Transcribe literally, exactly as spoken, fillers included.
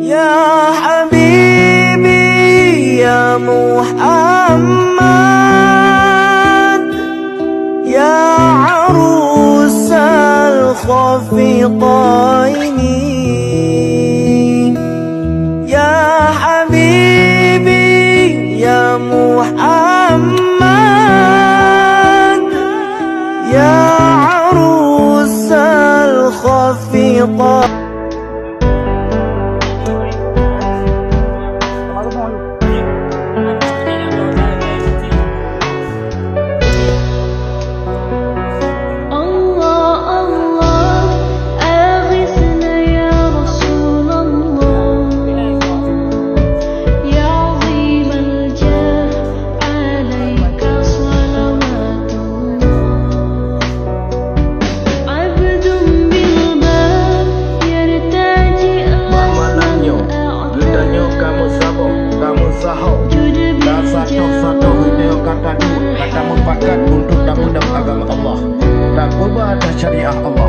يا حبيبي يا محمد، يا عروس الخفقين، يا حبيبي يا محمد، يا عروس الخفقين. الله، الله، أغثنا يا رسول الله، يا عظيم الجاه، عليك صلوات الله. Abdun bilbah yartaji. Bak malam nyoe, geutanyoe ka meusaboh, ka meusaho, ka satoh-satoh geutanyoe ka taduek, ka tameupakat untuk tapeudong agama Allah, tapeubah atas syariah Allah.